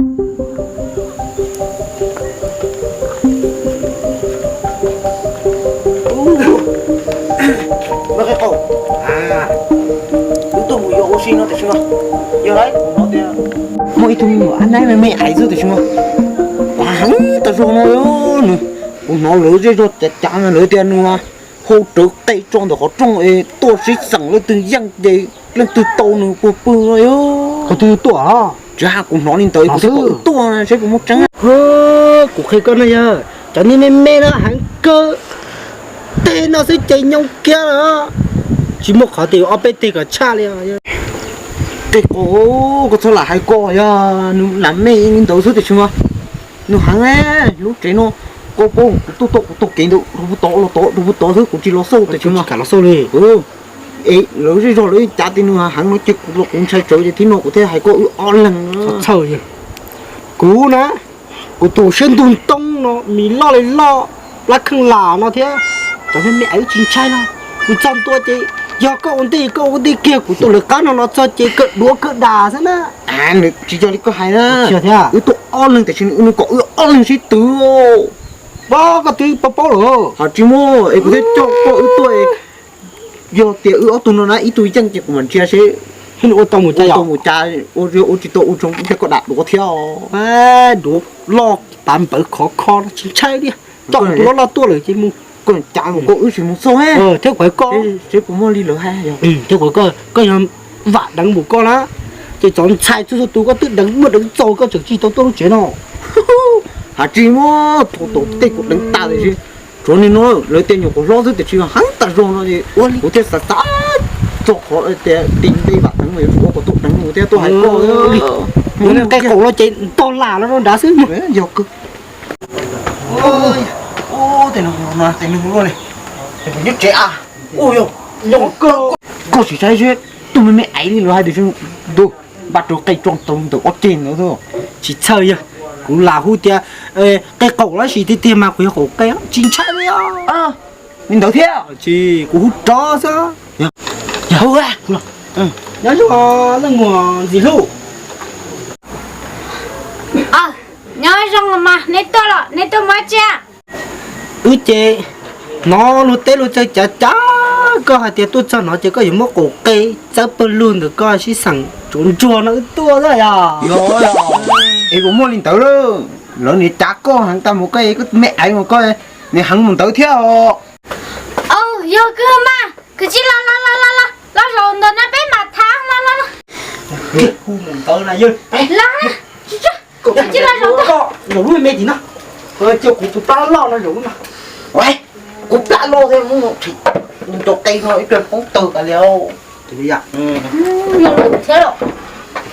Ua, qe qaum, wb tuaj mus yos ua si no tiam sis mas yog lawm kuv hnov tias muaj ib tug me nyuam ab naib me me aiv xwb tiam sis mas heev tas zog no. Nws, kuv hnov lawv zej zog cav cav mas lawv tias nws hu rawv qe tso ntawm qhov rooj es tuaj sib xeem leej twg yeej ces leej twg tau nws puag pw no yog. Qhov twg tuaj? Tsis hais, kuv hnov li ntawd kuv thiaj kom wb tuaj saib puas muaj tseeb. Kuv qhia koj no yog cov niag me me no heev kawg, tej no xwb ces nyoo kiag lawm. Tsis muaj qhov tias ob peb teg kom tshaj li. Qe qaum, koj txhob lam hais koj yog nws lam me li ntawd xwb tiam sis mas nws heev lub tsev no. Koj paub kuv tuaj tuaj kuv taug kev ntawd rau puag tod los tod rau puag tod xwb kuv tsis los xauj tiam sis mas kam los xauj li. Es lawv zej zog lawv cav tias nws heev no ces kuv los kuv ntshai tsawv ces thiab no kuv thiaj hais koj wb ob leeg. Txhawj, kuv na, kuv tus siab ntug ntoo no mis loj li loj, plab kheej lam no thiab cov me me aiv wb tsis ntshai no. Kuv txog ntua ces yog koj ua ntej koj ua ntej kiag, kuv tus lawv qab no los txog ces kawg duav kawg das xwb na. Nws tsis yog li koj hais na. Wb tuaj ob leeg tiam sis nws kom wb ob leeg sib twv. Pob, koj twb paub paub lawm. Hos tsis muaj es kuv thiaj coj koj wb tuaj. Yog tias wb ob tug no na ib tug yeej ces kuv mam ntsia seb ua tau mus cas, ua tsis tau ua zoo thiab koj dam duav thiab. Duav loj tav npawv khov kho no tsis ntshai li. Coj kuv tus loj loj tuaj lawm ces mus. Koj cav mus koj wb sim mus xauj thiab kuv hais koj seb puas muaj li lawv hais. Thiab kuv hais koj, koj yog vam deev npaum koj na ces txaus ntshai txhua txhua tus koj twb deev muaj deev txaus koj tseem tsis tau tuaj lub tsev no. Hos tsis muaj, thaum tej kuv deev tas tiam sis tsuav nim no lawv tias nyuam qhuav hlob xwb tiam sis heev tas zog no es kuv thiaj xav xav txog qhov tias tis npe vam deev mas yuav tsum ua kom tau deev mus thiab tuaj hais koj li. Qe qaum no ces ntog lam los rau nrad xwb. Yog kawg. Tes nws hu luaj li, tes nws nyob tsev a. Koj sim saib seb, tus me me aiv li lawv hais tias ntuj, npaj rau qe tso tau ntawm ob ceg ntawd. Tsis txhawj yog, kuv lam hu tias qe qaum lab sis tiag tiag mas kuv yog qaum qe tsis ntshai li os. Li ntawd thiab. Tsis, kuv hu rov xwb. Nyob zoo leej muam ntxim hlub. Nyob zoo los mas, neb tuaj los neb tuaj muab tsia. Wb ces hnov luag teb luag chaw cav cav, koj hais tias tuaj txog no ces koj yuav muab qaum qe txawb pawg lug ntawm koj sib xeem tsuav ntsuag no wb tuaj xwb yog. Es puas muaj li ntawd lawm, lawv niam cav koj heev tag mus koj, koj me aiv mus koj, niam heev mus ntawd thiab os. Yog kawg mas, koj cia li los los los los los zaum ntawm no peb mam tham los los los. Hu mus ntawd na yog. Zaum lub me me tim no, cia kuv tus plab loj no zaum lub no. Kuv plab loj thiab, mus rau qe no ib pliag poob tawg tas li.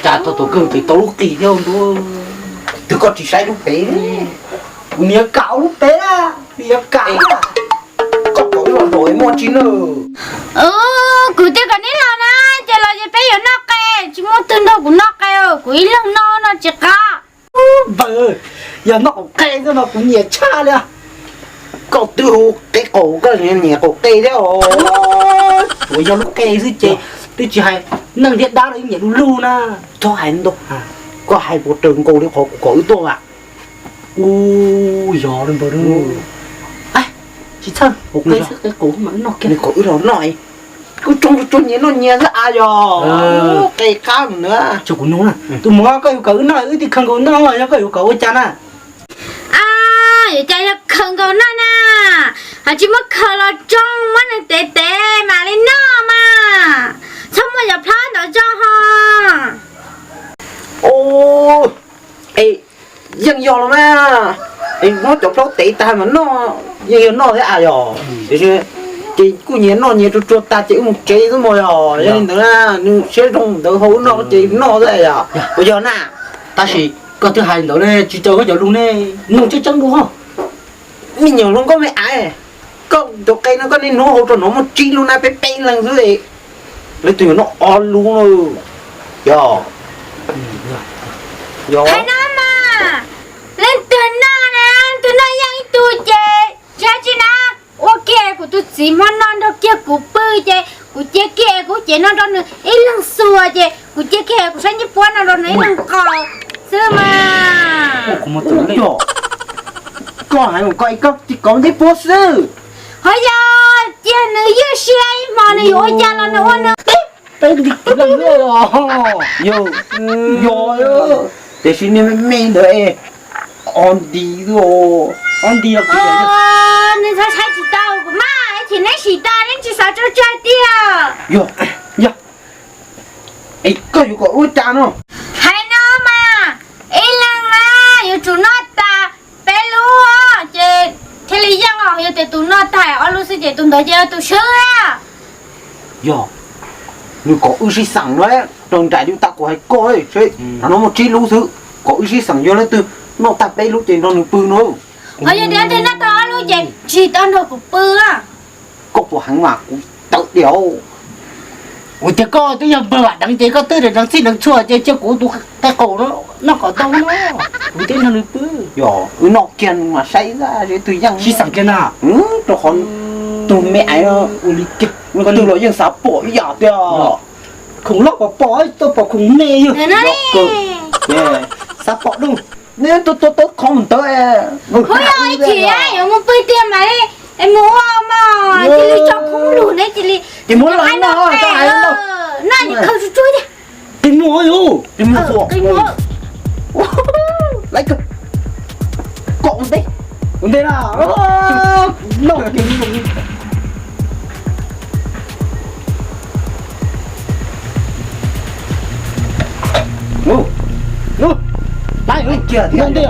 Cas tau tus kawg ces tau lub qis thiab ntua. Twb koj tsis saib lub pem, kuv niam kam lub pem, niam kam. Koj kom wb los nraum muaj tsis na. Kuv twb kom neb los na, ces los ces peb yuav noj qe, tsis muaj twg nrog kuv noj qe, kuv ib leeg noj no tsis qab. Npawg, yog noj qaum qe xwb mas kuv nyiam tshaj li. Koj twb hu qe qaum koj nyiam qaum qe thiab os. Tsuas yog lub qe xwb ces twb tsis hais neeg thiab dab los yeej nyiam lug lug na. Txhob hais ntau, koj hais puas raws nkaus li qhov kuv kom wb tuaj mas. Ub, yog li npawg. Tsis txhawj, qaum qe xwb, qe qaum mas wb noj kiag. Kom wb los noj, wb tsoog tsuag nyias noj nyias xwb a yog. Qe qab mus na. Tso kuv nug na, tus muam koj yuav kom wb noj wb thiaj khaws nkaus noj, yog koj yuav kom ua cas na? A, yuav cas yog khaws nkaus noj na, ho tsis muab khaws los tsoog muab nws tev tev mam li noj mas, txhob muab cov plhaub ntawd tso ho. Es yeej yog los mas, es muab cov plhaub tev tag mas noj, yeej yog noj thiab a yog. Tiam sis ces kuj nyias noj nyias tsuag tsuag tag ces wb mus tsev xwb mog yog. Yog li ntawd na, nws siab zoo ntawd ho wb noj ces noj xwb yog. Puas yog na? Tab sis koj twb hais ntawd ne, tsis raws koj cov lus ne, nug tseeb tseeb dua. Me nyuam hluas nkauj me aiv, koj cov qe no koj niaj hnub hu rau no muaj tsib lub na, peb peb leeg xwb. Leej twg yuav noj ob lub na? Yog, yog. Hais no mas, leej twg noj na, leej twg noj yeej ib tug ces tsis hais tsis na, ua kiag kuv tus txiv hmo no nrog kiag kuv pw ces kuv cia kiag kuv cev no rau nws ib leeg xuas ces kuv cia kiag kuv sab ncej puab no rau nws ib leeg qaug. xwb mas. Yog, koj hais mus koj ib koj tsis kov neb puab xwb. Ho yog cia nws ywj siab ib hmo nws yuav ua cas los nws ua nws. Peb nti kuv lawm. Yog, yog, tiam sis niag me me ntawd es ob nti, ob nti los kuv nws txhob saib tsis tau kuv mas, ib chim neb sim tau neb tsis xav tso tseg tiag. Yog, yog, es koj yuav kom ua cas no? Hais no mas, ib leeg na yuav tsum noj tas peb lub ces thiaj li yeej os, yog tias tus noj tas ob lub xwb ces tus ntawd ces yog tus swb. Yog, nws kom wb sib xeem no, raws nraim li tas kuv hais koj seb, no muaj tsib lub xwb, kom wb sib xeem yog leej twg noj tag peb lub ces nrog nws pw no. Ho yog tias nws noj tag ob lub ces tsis tau nrog kuv pw. Koj puas heev mas kuv tawm diam. Ua tias koj twb yog npawg vam deev ces koj twb deev txhij deev txhua ces cia kuv tus qe qaum noj kom tau no, kuv thiaj nrog nws pw. Yog wb noj kiag mas saib seb twg yeej sib xeem kiag na. Rau qhov tus me aiv ua li kiag, leej twg los yeej xav pom ib yam tiag. Khoom loj pom pom, tuaj pom khoom me yog. Xav pom dua, neb tuaj tuaj tawb qhov mus ntawd. Ua ib chim yuav mus pw tiag mas li, es mus ua mog cia li tso khub lug neb cia li. Ces muab los no, noj ces khaws tsuag tsuag tiag. Qi muag yus, qi muag, qi muag. Laiv kawg, kom ua ntej, ua ntej na. Noj kiag. Laiv kiag thiab ntej.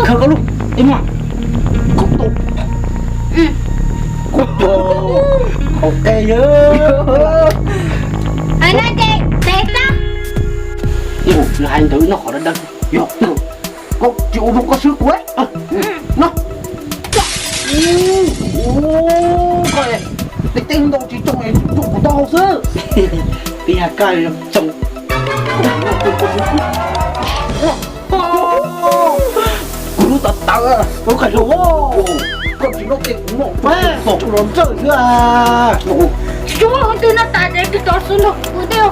Khaws koj lub, qi muag. Kub tus, kub tus, ok yog. Nws hais ntawd noj qhov dawb dawb, yog koj tsis ua zoo koj swb kuv no. Koj tej teeb ntoo tsis tsoo, tsoo kuv taub hau xwb. Peb yog koj tsoo. Kuv lub tawv tawv, koj tsis noj tej kuv noj, tsuas los ntsawj xwb. Tsis tsuas twg noj tas ces twb tov xwb nrog kuv tej.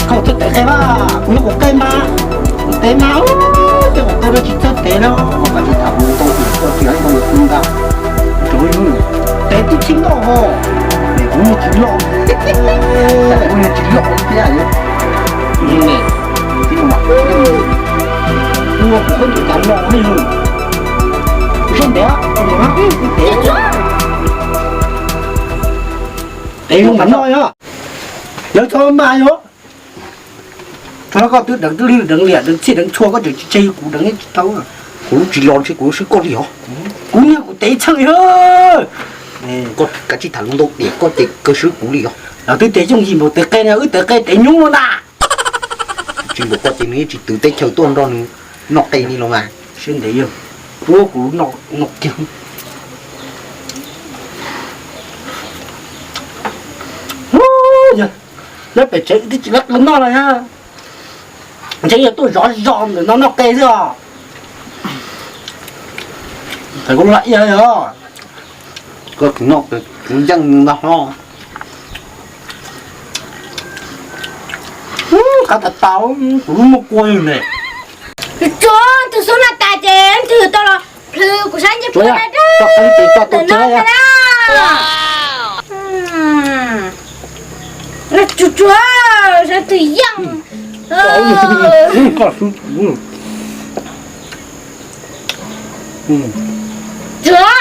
Koj txawj tev qe mas, kuv yog qaum qe mas, kuv tev mas, tej qaum qe mas tsis txawj tev no. Koj tsis tham kuv tau, kuv tsis hais ntau kuv ntag. Tsuav yog tev tib txhij noj ho, es kuv niag tsis loj, kuv niag tsis loj thiab. Ua kuv koj tus kav los yog. Sab ntev, tev, tev zoo mas noj yog. Lawv txhob mas yog. Tsuav koj twb deev twb li deev liam deev txhij deev txhua koj tseem tsis tseg kuv deev tsis tau. Kuv lub tsis los ntshe kuv swb koj li os. Kuv niag kuv tev txheej yog. Koj kav tsij tham lus ntau diam koj ces koj swb kuv li os. Los twb tias yooj yim npaum tes qe no wb tes qe tev nyuj no na. Tsis npaum koj ces nws yeej tsis twv teb chaws tuaj nrog nws noj qe li los mas. Sab ntev yog, ua kuv noj kiag. Yog, lawv pem tsev twb tsis lab qe noj los na. Ntshe yog tuaj zov zos ntawm no noj qe xwb os. Kuv lam ia os. Koj noj kuv yeej ntag hlo. Qab tas tau, kuv lub muaj kua yog ne. Tsuav tus xub no tas ces twg tau los plhws kuv sab ntsej puag ntawm no na. Tsuav, tsuav twg yeej. Tsuav.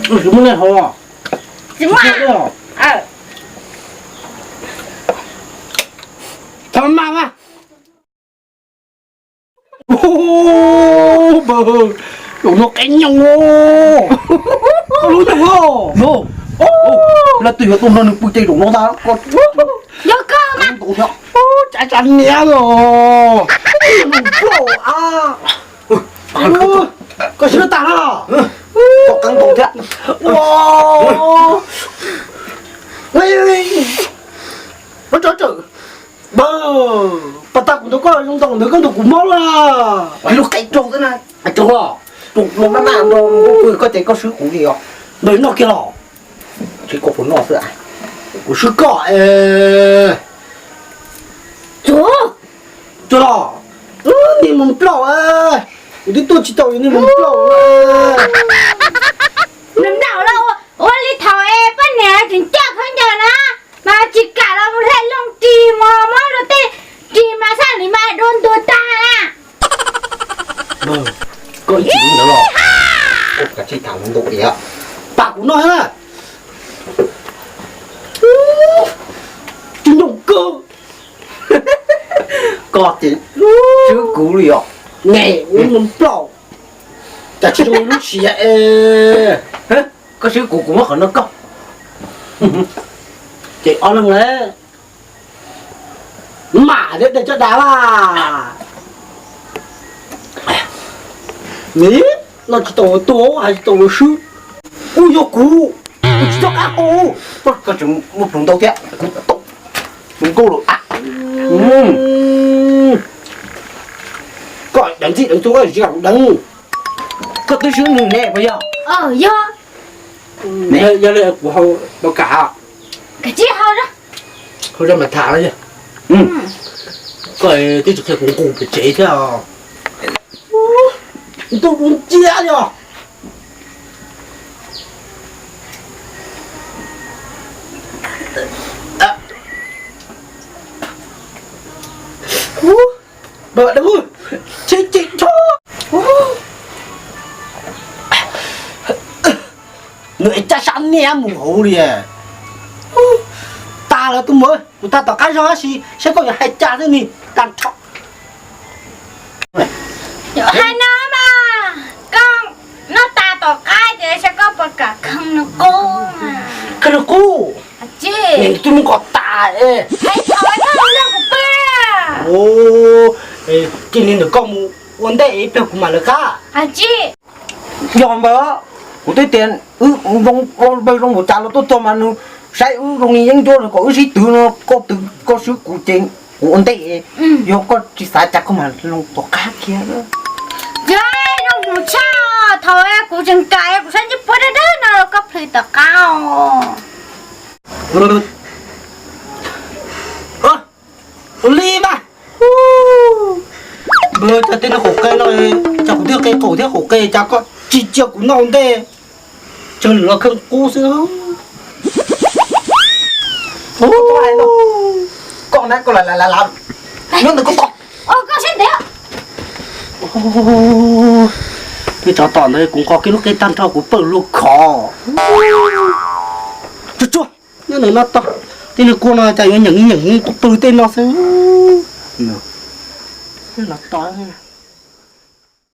Tsis muaj nej hov. Tsis muaj. Txhob maj mas. Npawg, tus no qe nyoos os. Koj lub nyoos os. Lawv twb yuav tuaj nrog nws pw ces zaum no ntag. Yog koj mas. Tsav tsav niam os. Koj swb tag na. Koj qeeb tau thiab. Ua, ua, ua, ua, pas tag kuv ntawd koj zoo ntaus ntawd koj ntaus kuv mob lawm. Ua lub qe raug xwb na. Raug los. Tus no maj maj nrog kuv pw koj ces koj swb kuv li os. Ntawd noj kiag los. Tsis koj puas noj xwb a. Kuv swb koj es. Tsuag, tsuag los, niag mus plaub, kuv twb tuaj tsis tau niag mus plaub. Nws ntaus los ua li thaum es poj niam tseem coj khaub ncaws na, mas tsis kam los mus hle looj ris mos muab rau tej ris mas xaj li mas dua ntua tag na. Koj ib txwm ntawd los, koj kav tsij tham hluas nkauj tiag, pam kuv no na. Tsis nyoog kawg. Koj ces swb kuv li os. Nws mus plaub, cas tsis zoo lub siab es. Koj swb kuv, kuv muab qhov no koj. Ces ob leeg lawm. Mam thiab, dej coj dav mas. Nim no tsis tau ua tuag hais tsis tau ua swb. Kuj yog kuv, kuv tsis txhob qab qus. Koj tseem muaj plhus ntau thiab, kuv tau hluas nkauj lawm. Koj deev txij deev tuag koj tsis kam kuv deev. Koj twb swb nws ne puas yog? Yog. Yog li kuv hau pov kam. Kav tsij hau, hau rau mam tham. Koj twb tsis qhia kuv nqus pem tsev thiab os. Ntuj, kuv ntsia li os. Nws es caj sab niaj mus hauv li. Tag lawm tus muam, kuv tag tom qab zog tab sis saib koj yuav hais cas xwb ni, tag nrho. Hais no mas, koj noj tas tom qab ces saib koj puas kam kheej nws qub. Kheej nws qub? Tsis, nws twb muab koj tas es. Hais thaum koj mus nrog kuv pw. Cia li ntawm koj mus ua ntej ib pliag kuv mam lawv qab. Yog npawg, kuv twb tias wb zoo npawg zoo npaum cas los tuaj txog mas nws saib wb zoo li yeeb ncuab los kom wb sib twv no, koj twv koj swb kuv ces kuv ua ntej. Yog koj tsis xav cas koj mam loo tom qab kiag. Yog zoo mus tshaj thaum kuv tseem kam kuv saib ntsej puab dawb dawb no los koj plhws tom qab os. Ua li mas. Npawg, cas tej no qaum qe no, cas kuv twb qe qaum thiab qaum qe cas koj tsis cia kuv noj ua ntej, tseem los kheej qub xwb. Koj na, koj la la la la, nyob ntawm koj tos. Koj sab ntev. Peb tsov tom ntawd kuv nqos kiag lub qe tag nrho kuv pawg luag khov. Tsuag tsuag, nyob ntawm no tos, tej niag kua no cas yuav nyeem nyeem pw tej no xwb. No tos.